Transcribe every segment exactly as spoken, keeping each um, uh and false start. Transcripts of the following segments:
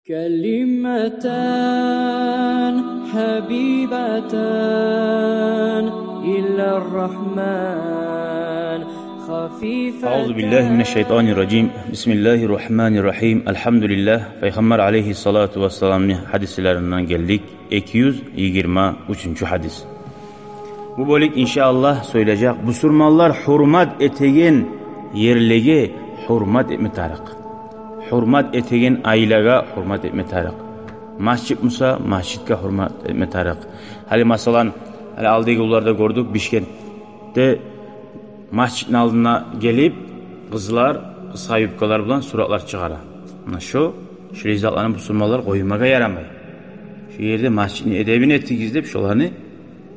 كلمتان حبيبتان إلى الرحمن خفيفتان. أعوذ بالله من الشيطان الرجيم. بسم الله الرحمن الرحيم. الحمد لله. Пайхаммар алейгьиссалату вассаламны гьадислеринден гелдик. Эки юз йигирма уьчюнчю гьадис. Бу бёлюк, иншааллагь, сёйлежек бусурманлар гьюрмат этеген ерлеге гьюрмат этме тарыкъ. Гьюрмат этеген айлагъа гьюрмат этме тарыкъ. Масжид буса, масжидге гьюрмат этме тарыкъ. Гьали, масала, гьали алдагъы гюнлерде гёрдюк, Бишкентде масжидни алдына гелип, къызлар къысгъа юбкалар булан суратлар чыгъара. Муна шо, шолай затланы бусурманлар къоймагъа ярамай. Шо ерде масжидни эдебин этигиз деп, шоланы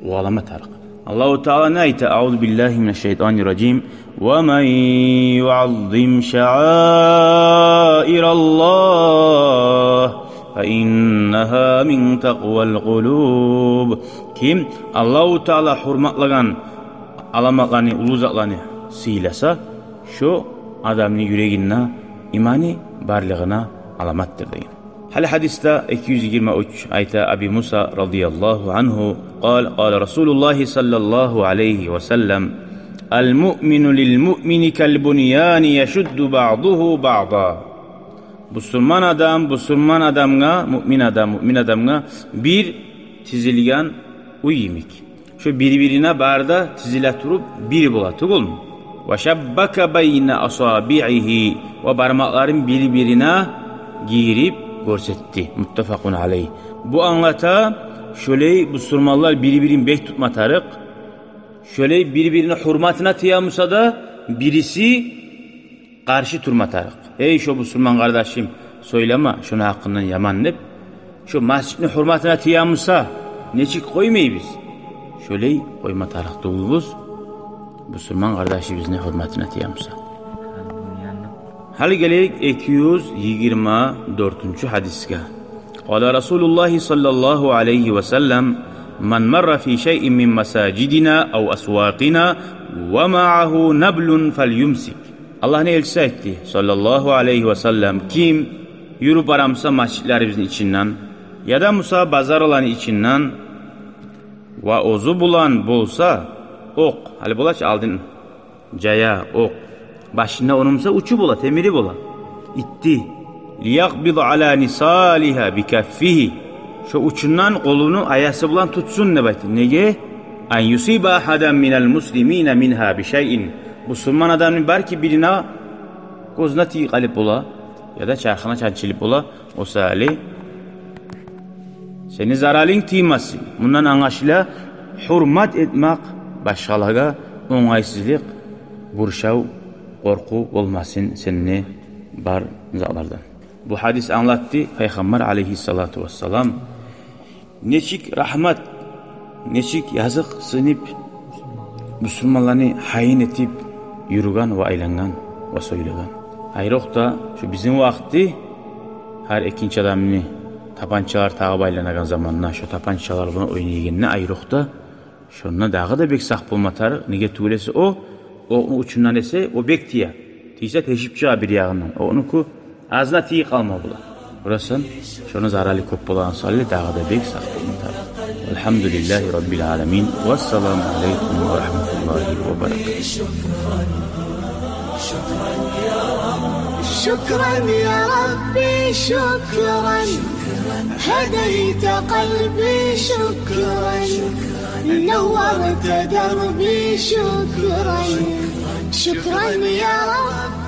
къувалама тарыкъ. Аллагьу Таала не айта? أعوذ بالله من الشيطان الرجيم. ومن يعظم شعائر الله فإنها من تقوى القلوب. Ким Аллагьу Таала гьюрматлагъан аламатланы, уллу затланы сыйласа, шо адамны юрегинде иманы барлыгъына аламатдыр деген. Гьали гьадисде эки юз йигирма уьч айта, Аби Муса радияллагьу ангьу قال: قال رسول الله صلى الله عليه وسلم: المؤمن للمؤمن كالبنيان يشد بعضه بعضا. Бусурман адам бусурман адамгъа, муъмин адам муъмин адамгъа бир тизилген уьй йимик. Шо бир-бирине бары да тизиле туруп бир бола, тюгюлмю? وشبك بين أصابعه, ва бармакъларын бир-бирине гийирип гёрсетди. متفق عليه. Бу англата, шолай бусурманлар бир-бирин бек тутма тарыкъ. Шолай бир-бирине гьюрматына тие буса да, бириси къаршы турма тарыкъ. Эй, шо бусурман къардашым, сёйлеме шону гьакъындан яман деп. Шо масжидни гьюрматына тие буса, нечик къоймайбыз, шолай къойма тарыкъ тюгюлбюз бусурман къардашыбызны гьюрматына тие буса. Гьали гелейик эки юз йигирма дёртюнчю гьадисге. قال رسول الله صلى الله عليه وسلم: من مر في شيء من مساجدنا أو أسواقنا ومعه نبل فليمسك. Аллагьны элчиси айтды, саллаллагьу алайгьи ва саллам: ким юрюп бара буса масжидлерибизни ичинден, яда буса базарланы ичинден, ва оьзю булан болса окъ, гьали бола чы алдын жая окъ, башында ону буса учу бола, темири бола, итти. ليقبض على نصالها بكفه. Шо учундан къолуну аясы булан тутсун деп айтды. Неге? أن يصيب أحدا من المسلمين منها بشيء. Бусурман адамны балики бирине гёзюне тийип къалып бола, яда чархына чанчылып бола, о саялы сени заралынг тиймесин. Мундан англашыла, гьюрмат этмек башгъалагъа, онгайсызлыкъ, буршав, къоркъув болмасын сенде бар затлардан. Бу гьадис англатды, Пайхаммар алайгьиссалату вассалам нечик рагьмат, нечик языкъсынып, бусурманланы гьайын этип юрюген ва айлангъан ва сёйлеген. Айрокъда шо бизин вакъти гьар экинчи адамны тапанчалар тагъып айланагъан заманда, шо тапанчалар булан ойнайгъанда айрокъда, шонда дагъы да бек сакъ болма тарыкъ. Неге тюгюл эсе о, окъну учундан эсе о бек тие. Тийсе тешип чыгъа бир ягъындан. Окънуку азына тийип къалма бола. Бурасан, шону заралы кёп болагъан саялы дагъы да бек сакъ болма тарыкъ. والحمد لله رب العالمين. والسلام عليكم ورحمة الله وبركاته. شكرا يا ربي، شكرا. هديت قلبي، شكرا. نورت دربي، شكرا. شكرا يا رب.